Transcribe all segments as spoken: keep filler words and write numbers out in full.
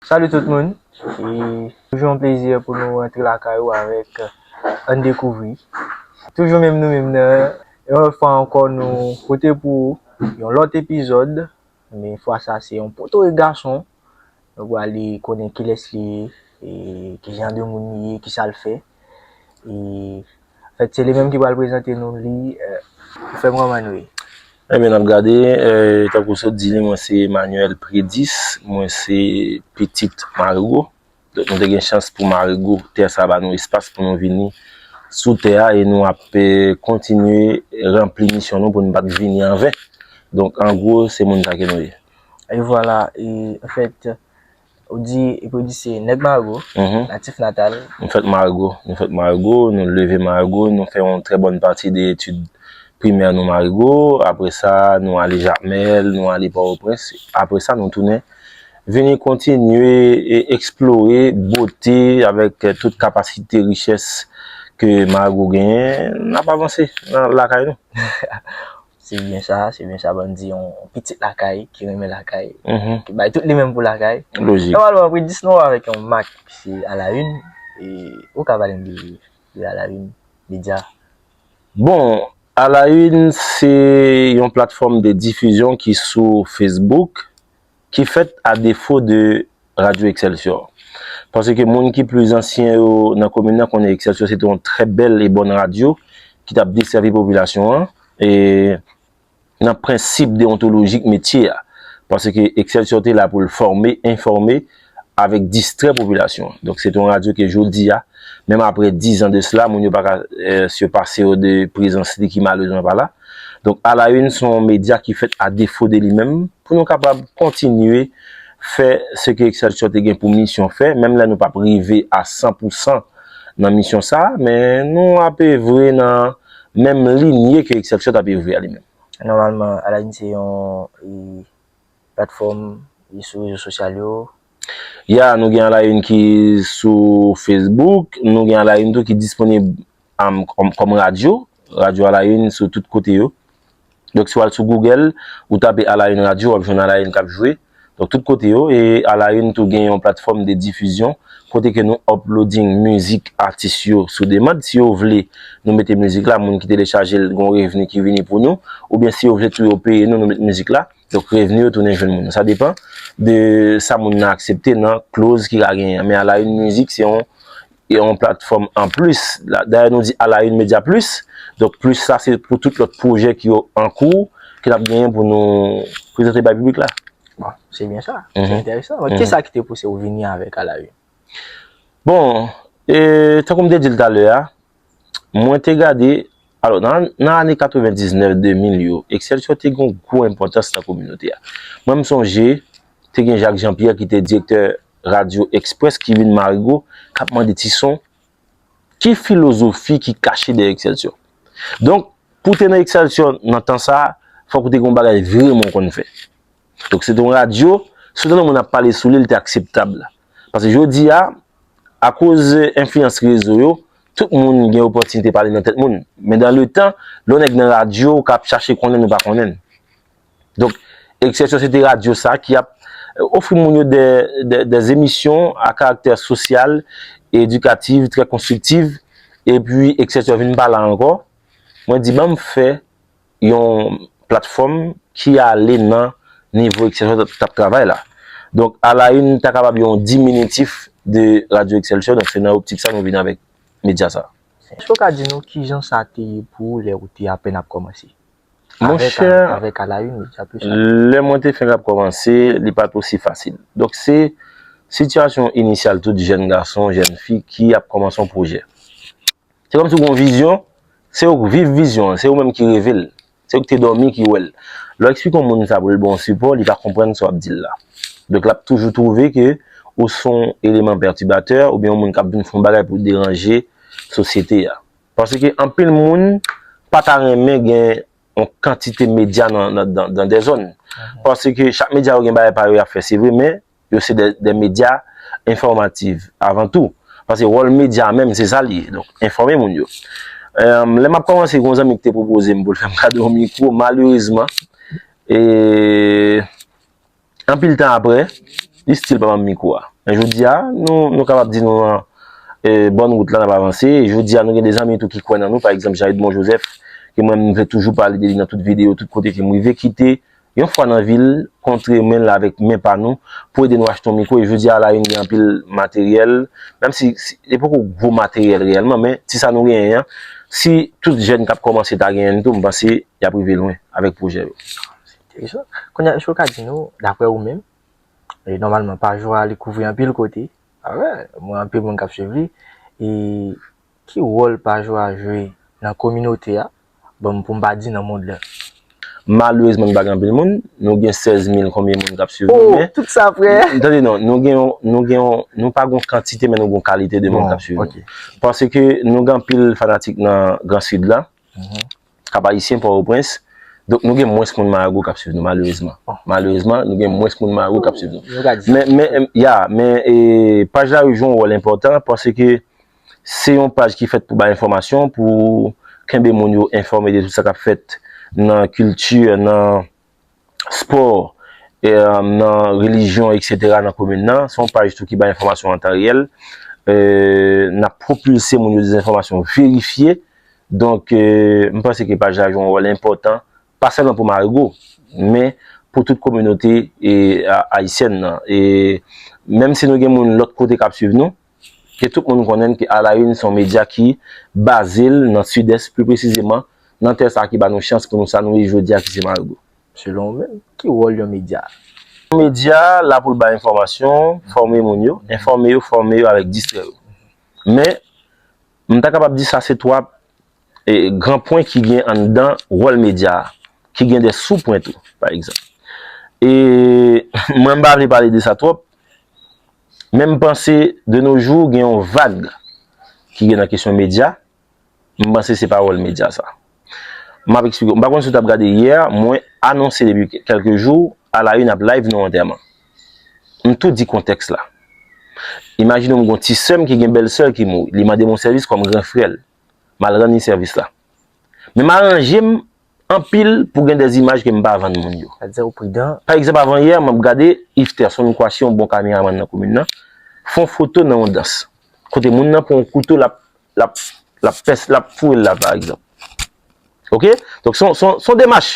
Salut tout moun. E toujou yon plezi pou nou rantre lakay ou avèk Ann Dekouvri. Toujou menm nou menm nan. Yon lòt fwa ankò nou pote pou yon lòt epizòd. Men fwa sa se yon potorik gason. Nou prale konnen kilès li ye, e ki jan de moun li ye, ki sa l fè. E anfèt se li menm ki pral prezante nou li. Fè m kòman nou ye. Ebyen, n ap gade, eh, tankou sot di li, mwen se Emmanuel Prédis, mwen se pitit Marigo. Donk, nou te gen chans pou Marigo, tè sa ba nou espas pou nou vini sou tè a e nou ap, eh, kontinye ranpli misyon nou pou nou pa t vini anven. Donk, an gwo, se moun sa ke nou ye. E vwala, e anfèt, ou di, epi ou di se nèg Marigo, natif natal. Nou fèt Marigo, nou fèt Marigo, nou leve Marigo, nou fè yon trè bòn pati de etid primè nou Marigo. Apre sa, nou ale Jakmèl, nou ale Pòtoprens. Apre sa, nou tounen vini kontinye e eksplore bote avèk, eh, tout kapasite, richès ke Marigo genyen. N ap avanse nan lakay nou. Se byen sa, se byen sa, ban m di yon pitit lakay ki renmen lakay, ki bay tout li menm pou lakay. Lojik. Nòmalman, Prédis nou avèk yon mak ki se A la Une, e ou ka pale m de, de A la Une Média. Bon, A la Une se yon platfòm de difizyon ki sou Facebook, ki fèt a defo de Radyo Excelsior. Paske moun ki pli ansyen yo nan komin nan konnen Excelsior se te yon trè bèl e bòn radyo ki t ap desèvi popilasyon an, e nan prensip deyontolojik metye a. Paske Excelsior te la pou l fòme, enfòme, avèk distrè popilasyon an. Donk, se te yon radyo ke jodi a, menm apre diz an de sila, moun yo pa ka, eh, sipase yo de prezans li ki malerezman pa la. Donk, A la Une se yon medya ki fèt a defo de li menm, pou nou kapab kontinye fè se ke Excelsior te gen pou misyon fè, menm lè nou p ap rive a san pou san nan misyon sa a, men nou ap evre nan menm linye ke Excelsior t ap evre a li menm. Nòmalman, A la Une se yon, e, platfòm, e, sou rezo sosyal yo. Ya, nou gen A la Une ki sou Facebook, nou gen A la Une tou ki disponib, am, kòm, kòm radyo. Radyo A la Une sou tout kote yo. Donk, si w al sou Google, ou tape A la Une Radio, w ap jwenn A la Une k ap jwe. Donk, tout kote yo. E A la Une tou gen yon platfòm de difizyon kote ke nou uploading mizik atis yo sou demann. Si yo vle nou mete mizik la, moun ki telechaje l, gen yon revni ki vini pou nou. Oubyen si yo vle tou yo peye nou, nou met mizik la. Donk, revni yo tounen jwenn moun nan. Sa depann de sa moun nan aksepte nan kloz ki ka genyen an. Men A la Une Music, se yon, yon platfòm anplis. La, dayè, nou di A la Une Média Plus. Donk, plis sa, se pou tout lòt pwojè ki yo an kou, ke n ap genyen pou nou prezante bay piblik la. Bon, se byen sa. Se enteresan. Bon, kisa ki te pouse w vini avèk A la Une? Bon, e, tankou m te di l talè a, mwen te gade, alò, nan, nan ane katrevendiznèf, de mil yo, Excelsior te gen yon gwo enpòtans nan kominote a. Mwen, m sonje, te gen Jacques Jean-Pierre ki te direktè Radyo Express ki vin Marigo, k ap mande Tison, ki filozofi ki kache dèyè Excelsior? Donk, pou w te nan Excelsior nan tan sa a, fòk ou te gen yon bagay vrèman w konn fè. Donk, se te yon radyo, si w tande yon moun ap pale sou li, li te akseptab. Paske jodi a, akoz enfliyans rezo yo, tout moun gen opòtinite pale nan tèt moun. Men dan le tan, lè yon nèg nan radyo, ou ka ap chache konnen, nou pa konnen l. Donk, Excelsior se te radyo sa ki ap, eh, ofri moun yo de, de, des émissions à caractère social, éducatif, très constructif. Epi, Excelsior vin pa la ankò. Mwen di, ban m fè yon platfòm ki ale nan nivo Excelsior t ap, t ap travay la. Donk, A la Une ta kapab yon diminitif de Radyo Excelsior. Donk, se nan optik sa nou vin avèk medya sa. Èske w ka di nou kijan sa te ye pou ou lè ou te apèn ap kòmanse? Monchè, avèk A la Une, Média Plus la, lè mwen te fenk ap kòmanse, li pa t osi fasil. Donk, se sitiyasyon inisyal tout jèn gason, jèn fi ki ap kòmanse yon pwojè. Se kòmsi w gen yon vizyon, se ou k viv vizyon an, se ou menm ki reve l. Se ou k te dòmi ki wè l. Lè w eksplike yon moun sa pou l ba w sipò, li pa konprann sa w ap di l la. Donk, l ap toujou twouve ke ou se yon eleman pètibatè oubyen yon moun k ap vin fè yon bagay pou deranje sosyete a. Paske anpil moun pa ta renmen gen yon kantite medya nan, nan, nan, nan de zòn. Paske chak medya yo gen bagay pa yo y ap fè, se vre, men yo se de, de medya enfòmatif avan tou. Paske wòl medya menm, se sa l ye. Donk, enfòme moun yo. Em, lè m ap kòmanse, gen yon zanmi ki te pwopoze m pou l fè m kado yon mikwo. Malerezman, e, anpil tan apre, Li still pa ban m mikwo a. Men jodi a, nou, nou kapab di nou nan e, bòn wout la, n ap avanse. Jodi a, nou gen de zanmi tou ki kwè nan nou. Pa egzanp, Jean Edmond Joseph, ke mwen, m vle toujou pale de li nan tout videyo, tout kote ke m rive, ki te yon fwa nan vi l, kontre men l avèk men pa nou, pou ede nou achte yon mikwo. E jodi a, Alayonn gen anpil materyèl, menm si, si li poko gwo materyèl reyèlman, men ti sa nou genyen an, si tout jèn k ap kòmanse ta genyen l tou, m panse y ap rive lwen avèk pwojè yo. Enteresan. Kounye a, èske w ka di nou, daprè ou menm, e nòmalman, paj ou a, li kouvri anpil kote. Alright. Mwen, anpil moun k ap swiv li. E ki wòl paj ou a jwe nan kominote a? Bon, pou m pa di nan mond lan. Malerezman, nou pa gen anpil moun. Nou gen sèz mil konbyen moun k ap swiv nou, oh, men tout sa, frè. Tande non, nou gen yon, nou gen yon, nou pa gen yon kantite, men nou gen yon kalite de moun k ap swiv nou. Paske nou gen anpil fanatik nan Gran Sid la. Kap Ayisyen, Pòtoprens. Donk, nou gen mwens moun Marigo k ap swiv nou, malerezman. Malerezman, nou gen mwens moun Marigo k ap swiv nou. Men, men, em, ya, men, e, paj la yo jwe yon wòl enpòtan paske se yon paj ki fèt pou bay enfòmasyon, pou kenbe moun yo enfòme de tout sa k ap fèt nan kilti, nan spò, e, nan relijyon, etsetera, nan komin nan. Se yon paj tou ki bay enfòmasyon an tan reyèl. E, n ap pwopilse moun yo de enfòmasyon verifye. Donk, e, m panse ke paj la jwe yon wòl enpòtan, pa sèlman pou Marigo, men pou tout kominote, e, a, ayisyèn nan. E menm si nou gen moun lòt kote k ap swiv nou, ke tout moun konnen ke Alayonn se yon medya ki baze l nan Sidès, pli presizeman nan tè sa ki ba nou chans pou nou sa nou ye jodi a, ki se Marigo. Selon ou menm, ki wòl yon medya? Yon medya la pou l bay enfòmasyon, fòme moun yo, enfòme yo, fòme yo avèk distrè yo. Men, m ta kapab di sa se twa, e, gran pwen ki gen anndan wòl medya a, ki gen de soupwen tou, pa egzanp. E mwen, m pa vle pale de sa twòp, men m panse de nos jours gen yon vag ki gen nan kesyon medya. M panse se pa wòl medya sa. M ap eksplike w. M pa konn si w t ap gade yè, mwen anonse depi kèlke jou, Alayonn ap live nan yon antèman. M tou di kontèks la. Imajine w, m gon ti sè m ki gen bèl sè l ki mouri. Li mande m yon sèvis kòm gran frè l. M al rann li sèvis la. Men m aranje m anpil pou gen de imaj ke m pa vann moun yo. Sa di ou pridan. Pa egzanp, avan yè, m ap gade Yves Terson Kouachi, yon bon kameramann nan komin nan, fè yon foto nan yon dans. Kote moun nan pran yon kouto, l ap, l ap, l ap pès, l ap foure l la, pa egzanp. Oke? Donk, se yon, se yon, se yon demach.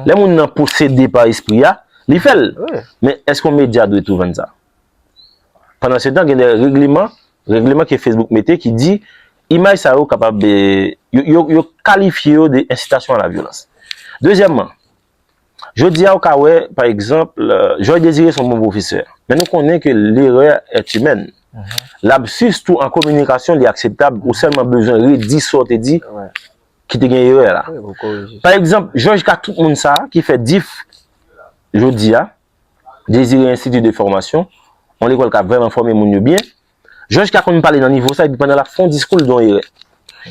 Lè moun nan posede pa espri a, li fè l. Wi. Men èske yon medya dwe tou vann sa? Pandan se tan, gen de regleman, regleman ke Facebook mete ki di imaj sa yo kapab, e, yo, yo, yo kalifye yo de ensitasyon a la vyolans. Dezyèmman, jodi a, ou ka wè, pa egzanp, e, Georges Désiré se yon bon pwofesè. Men nou konnen ke l'erreur est humaine. Lapsus tou an kominikasyon, li akseptab, ou sèlman bezwen redi sa w te di, ki te gen erè la. Wi, pou korije. Pa egzanp, Georges ka tout moun sa a ki fè dif jodi a, Désiré Institut de Formation, yon lekòl k ap vrèman fòme moun yo byen. Georges ka konn pale nan nivo sa, epi pandan l ap fè yon diskou, l gen yon erè.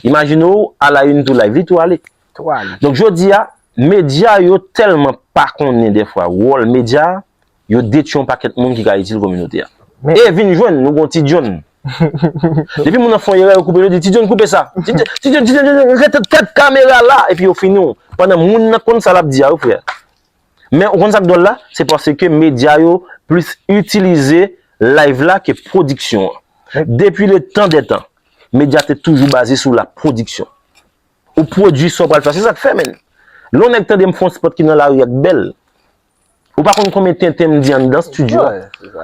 Imajine w, Alayonn tou live, li tou ale. Tou ale. Donk, jodi a, medya yo tèlman pa konnen dèfwa wòl medya, yo detwi yon pakèt moun ki ka itil kominote a. Men e vin jwenn, nou gon Ti John. Depi moun nan fè yon erè, yo koupe, yo di, "Ti John, koupe sa. Ti John, Ti John, Ti John, Ti John, rete tèt kamera la." Epi yo fini w. Pandan moun nan konn sa l ap di a, wi, frè. Men ou konn sa k dwòl la? Se paske medya yo plis itilize live la ke pwodiksyon an. Depi le tan dè tan, medya te toujou baze sou la pwodiksyon. Ou pwodui sa w pral fè. Se sa k fè, men. Lè yon nèg tande m fè yon spot ki nan lari a k bèl, ou pa konn konbyen tenten m di anndan estidyo a.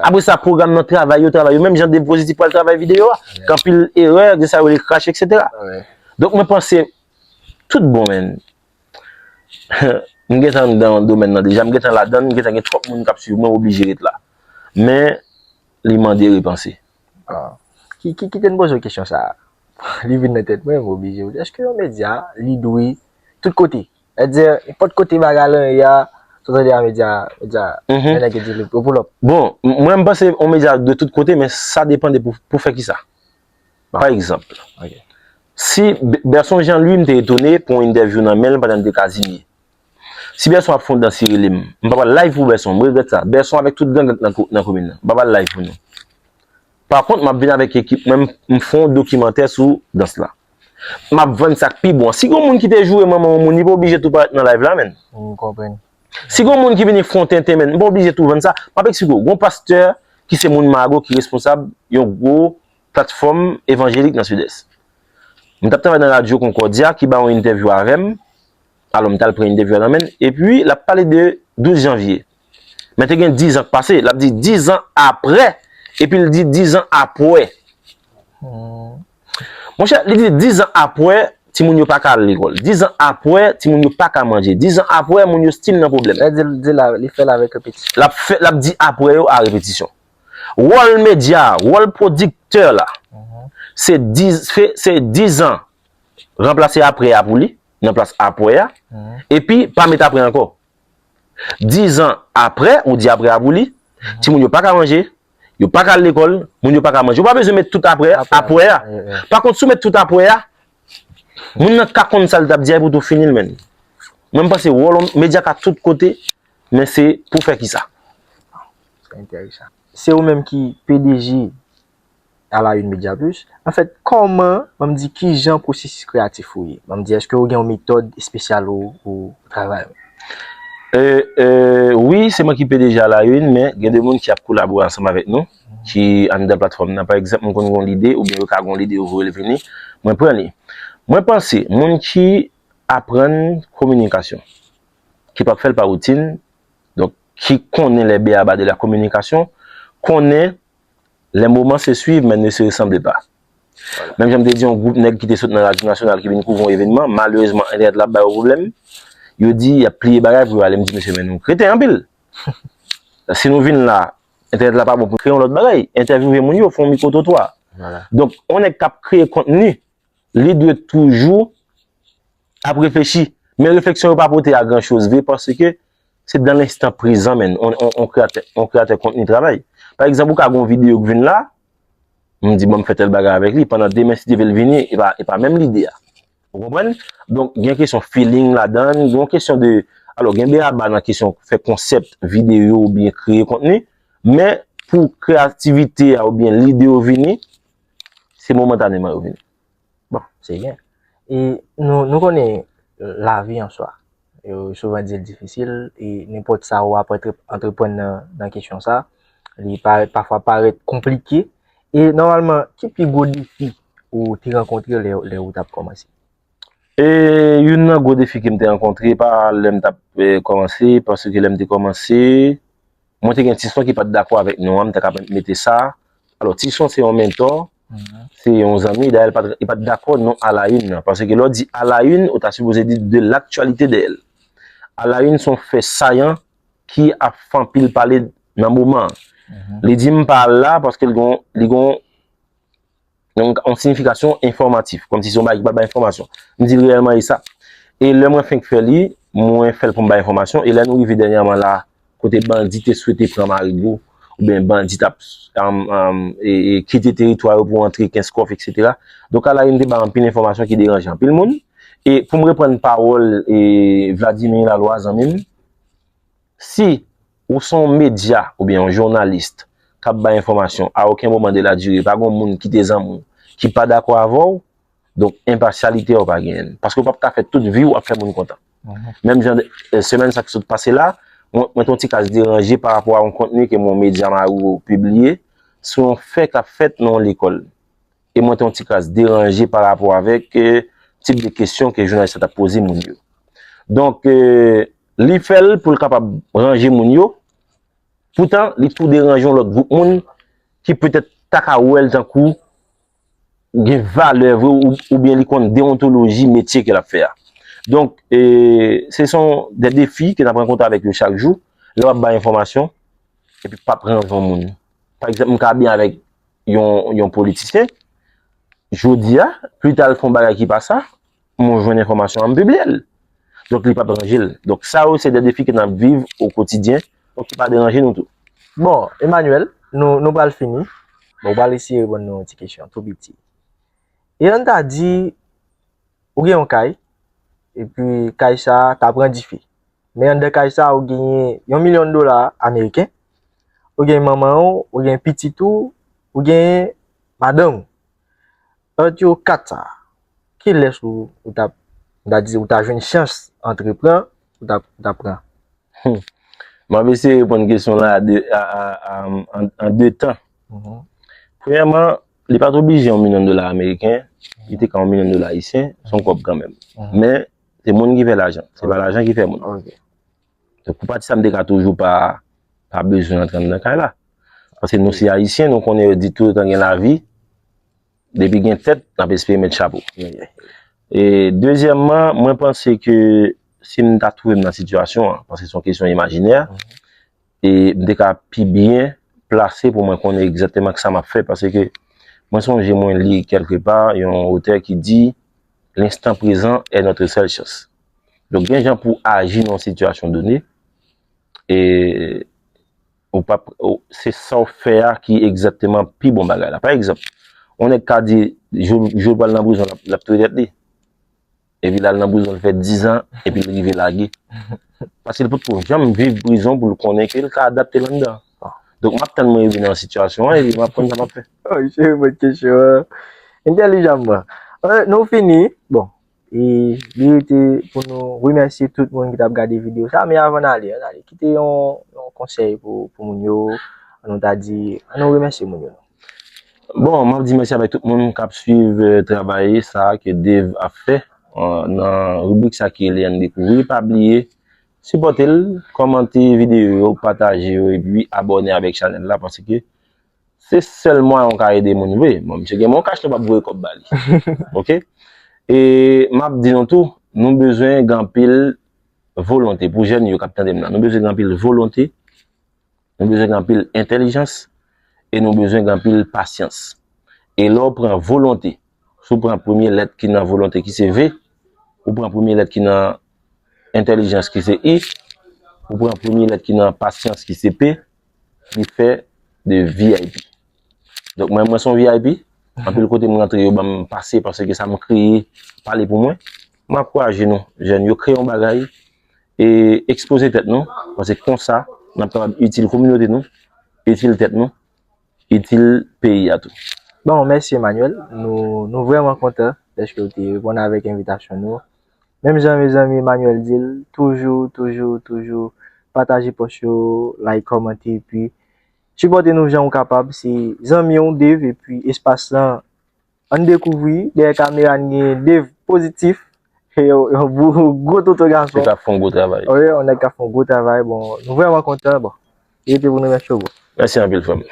Apre sa, pwogram nan travay yo, travay yo. Menm jan de pozitif pral travay videyo a. Gen anpil erè, gen sa yo rele crash, etsetera. Donk, mwen panse, tout bon, men. M gentan anndan domèn nan deja, m gentan ladann, m gentan gen twòp moun k ap swiv mwen, oblije ret la. Men, li mande repanse. Ah. Ki, ki, kite m poze w kesyon sa a. Li vin nan tèt mwen, m oblije w di, èske yon medya, li dwe tout kote? Sètadi, nenpòt kote bagay lan ye a, sa w tande a medya, medya, mhm, men nèg yo di li pou lòp. Bon, m-, mwen, m panse yon medya dwe tout kote, men sa depann de pou, pou fè kisa. Pa egzanp, si Be-, Berson Jean Louis, m te etone pou yon entèvyou nan men l pandan l te Kazimye. Si Berson ap fè yon dans, li rele m. M pa pral live pou Berson, m regrèt sa. Berson avèk tout gang nan ko-, nan komin nan. M pa pral live pou nou. Pa kont, m ap vin avèk ekip mwen, m, m fè yon dokimantè sou dans la. M ap vann sa k pi bon an. Si gon moun ki te joure manman yon moun, li pa oblije tou parèt nan live la, menn. M konprann. Si gon moun ki vini fè yon tenten, menn, m pa oblije tou vann sa. M ap eksplike w. Gon pastè ki se moun Mago ki responsab yon gwo platfòm evanjelik nan Sidès. M t ap travay nan radyo Concordia ki ba yon entèvyou avè m. Alò, m t al pran entèvyou a nan men l. Epi, l ap pale de douz janvye. Men te gen diz an k pase. L ap di diz an apre. Epi l di diz an apre. Monchè, li di diz an apre, timoun yo pa ka al lekòl. Diz an apre, timoun yo pa ka manje. Diz an apre, moun yo still nan pwoblèm. Lè di, di la, li fè l avèk repetisyon. L ap fè, l ap di apre yo a repetisyon. Wòl medya, wòl pwodiktè la, se diz, se, se diz an ranplase apre a pou li, nan plas apre a, epi pa met apre ankò. Diz an apre, ou di apre a pou li, timoun yo pa ka manje, yo pa ka al lekòl, moun yo pa ka manje. Ou pa bezwen met tout apre, apre a. Pa kont, si w met tout apre a, moun nan ka konn sa l t ap di a, epi w tou fini l, menn. Mwen, m panse wòl medya ka tout kote, men se pou fè kisa? Se enteresan. Se ou menm ki P D G à la une Média Plus. Anfèt, kòman, ban m di, kijan pwosesis kreyatif ou ye? Ban m di, èske ou gen yon metòd espesyal ou, ou travay? E, e, wi, se mwen ki P D G à la une, men gen de moun ki ap kolabore ansanm avèk nou, ki anndan platfòm nan. Pa egzanp, m konn gen yon lide, oubyen yo ka gen yon lide, yo voye l vini, mwen pran li. Mwen panse, moun ki aprann kominikasyon, ki p ap fè l pa woutin, donk, ki konnen les béabas de la communication, konnen les moments se suivent, mais ne se ressemblent pas. Menm jan m te di yon gwoup nèg ki te sot nan Radyo Nasyonal ki vin kouvri yon evènman, malerezman, entènèt la ap ba yo pwoblèm. Yo di y ap pliye bagay pou yo ale. M di, mesye, men nou kreten anpil. Si nou vin la, entènèt la pa bon pou kreye yon lòt bagay. Entèvyouve moun yo, fè yon mikwo twotwa. Donk, yon nèg k ap kreye kontni, li dwe toujou ap reflechi. Men refleksyon yo pa pote a gran choz vre, paske se dans l'instant présent, menn, on, on, on kreyatè, on kreyatè kontni travay. Pa egzanp, ou ka gen yon videyo k vin la, m di, bon, m fè tèl bagay avèk li, pandan demen, si Dye vle, l vini, e pa, e pa menm lide a. Ou konprann? Donk, gen kesyon feeling ladan, gen kesyon de, alò, gen beyaba nan kesyon fè konsèp videyo oubyen kreye kontni, men pou kreyativite a oubyen lide yo vini, se momantaneman yo vini. Bon, se byen. E nou, nou konnen lavi an swa, yo souvan di l difisil, e nenpòt sa ou ap antre-, antreprann nan, nan kesyon sa, li parèt, pafwa parèt konplike. E nòmalman, ki pi gwo defi ou te rankontre lè, lè ou t ap kòmanse? E youn nan gwo defi ke m te rankontre, pa lè m t ap, e, kòmanse, paske lè m te kòmanse, mwen te gen Tison ki pa t dakò avèk non an, m ta ka mete sa. Alò, Tison se yon mentò, se yon zanmi, dayè, li pa t, li pa t dakò non à la une nan, paske lè w di à la une, ou ta sipoze di de l'actualité de elle. À la une se yon fè sayan ki ap fè anpil pale nan moman an. Li di m pa al la paske li gon, li gon yon, yon siyifikasyon enfòmatif, kòmsi se yon bagay ki pral bay enfòmasyon. M di l reyèlman e sa. E lè mwen fenk fè li, mwen fè l pou m bay enfòmasyon. E lè nou rive dènyèman la, kote bandi te swete pran Marigo, oubyen bandi t ap, um, um, e, e, kite teritwa yo pou antre Kenskòf, etsetera. Donk, à la une te bay anpil enfòmasyon ki deranje anpil moun. E pou m reprann pawòl, e, Vladimir Laloy, zanmi m, si ou se yon medya oubyen yon jounalis k ap bay enfòmasyon, à aucun moment de la durée, pa gen yon moun ki te zanmi w, ki pa dakò avè w, donk, enpasyalite a ou pa genyen l. Paske ou p ap ka fè tout vi w ap fè moun kontan. Menm jan, e, semèn sa ki sot pase la, mwen, mwen te yon ti kras deranje pa rapò a yon kontni ke yon medya Marigo pibliye sou yon fè k ap fèt nan yon lekòl. E mwen te yon ti kras deranje pa rapò avèk, e, tip de kesyon ke jounalis la t ap poze moun yo. Donk, e, li fè l pou l kapab ranje moun yo. Poutan, li tou deranje yon lòt gwoup moun ki petèt ta ka wè l tankou gen valè vre ou, oubyen li konn deontoloji metye ke l ap fè a. Donk, e, se son de defi ke n ap rankontre avèk yo chak jou, lè w ap bay enfòmasyon, epi p ap ranje yon moun. Pa egzanp, m ka byen avèk yon, yon politisyen, jodi a, pita l fè yon bagay ki pa sa, mwen jwenn enfòmasyon an, m pibliye l. Donk, li p ap ranje l. Donk, sa yo se de defi ke n ap viv o kotidyen, donk ki pa deranje nou tou. Bon, Emmanuel, nou, nou pral fini. Bon, ou pral eseye reponn nou yon ti kesyon, tou piti. E ann ta di, ou gen yon kay, epi kay sa a ta pran dife. Men anndan kay sa a, ou genyen yon milyon dola ameriken, ou gen manman w, ou gen pitit ou, ou gen madanm ou. Ant yo kat sa a, kilès ou, ou t ap, m ta di, ou ta jwenn chans antreprann, ou t ap, ou t ap pran? Hmm. M ap eseye reponn kesyon la a de, a, a, a, an, an de tan. Premyèman, li pa t oblije yon milyon dola ameriken, li te ka yon milyon dola ayisyen, se yon kòb kanmenm. Men, se moun ki fè lajan, se pa lajan ki fè moun. Donk, pou pati sa, m te ka toujou pa, pa bezwen antre anndan kay la. Paske nou se ayisyen, nou konnen yo di toutan gen lavi, depi gen tèt, n ap espere met chapo. E dezyèmman, mwen panse ke si m ta twouve m nan sitiyasyon an, paske se yon kesyon imajinè, e m te ka pi byen plase pou mwen konnen egzakteman kisa m ap fè, paske mwen sonje mwen li kèlkepa yon otè ki di, l'instant présent est notre seule chance. Donk, gen jan pou aji nan yon sitiyasyon done, e ou p ap, ou, se sa w fè a ki egzakteman pi bon bagay la. Pa egzanp, yon nèg ka di, jou, jou l pral nan prizon, l ap, l ap touye tèt li. Epi l al nan prizon, l fè dizan, epi l rive lage. Paske l potko janm viv prizon pou l konnen ke l ka adapte l anndan. Donk, m ap tann mwen rive nan sitiyasyon an, epi m ap konn sa m ap fè. Oh, se yon bon kesyon, hein. Entèlijaman. Euh, nou fini. Bon, e li rete pou nou remèsye tout moun ki t ap gade videyo sa, men avan n ale, ann ale, kite yon, yon konsèy pou, pou moun yo, nou ta di, ann nou remèsye moun yo. Bon, m ap di mèsi avèk tout moun k ap swiv, euh, travay sa ke Dave ap fè, euh, nan ribrik sa ki rele Ann Dekouvri. Pa bliye, sipòte l, kòmante videyo yo, pataje yo, epi abòne avèk chanèl la, paske se sèl mwayen w ka ede moun vre. Bon, misye gen bon kach, nou p ap voye kòb ba li. Oke? E m ap di nou tou, nou bezwen gen anpil volonte. Pou jèn yo k ap tande m nan, nou bezwen gen anpil volonte, nou bezwen gen anpil entèlijans, e nou bezwen gen anpil pasyans. E lè w pran volonte, si w pran premye lèt ki nan volonte ki se V, ou pran premye lèt ki nan entèlijans ki se I, ou pran premye lèt ki nan pasyans ki se P, li fè de V I P. Donk, mwen, mwen se yon V I P. Anpil kote m rantre, yo ban m pase paske sa m kreye pale pou mwen. M ankouraje nou, jèn yo, kreye yon bagay e ekspoze tèt nou, paske konsa, n ap kapab itil kominote nou, itil tèt nou, itil peyi a tou. Bon, mèsi Emmanuel. Nou, nou vrèman kontan dèske w te reponn avèk envitasyon nou. Menm jan mezanmi Emmanuel di l, toujou, toujou, toujou pataje pòs yo, like, kòmante, epi sipòte nou jan ou kapab. Se zanmi w Dave, epi espas lan, ann dekouvri. Dèyè kamera n gen Dave Pozitif. E yon, yon gwo, gwo toto gason. Se k ap fè yon gwo travay. Wi, yon nèg k ap fè yon gwo travay. Bon, nou vrèman kontan. Bon, rete pou nou mèt chobo. Mèsi anpil, frè m.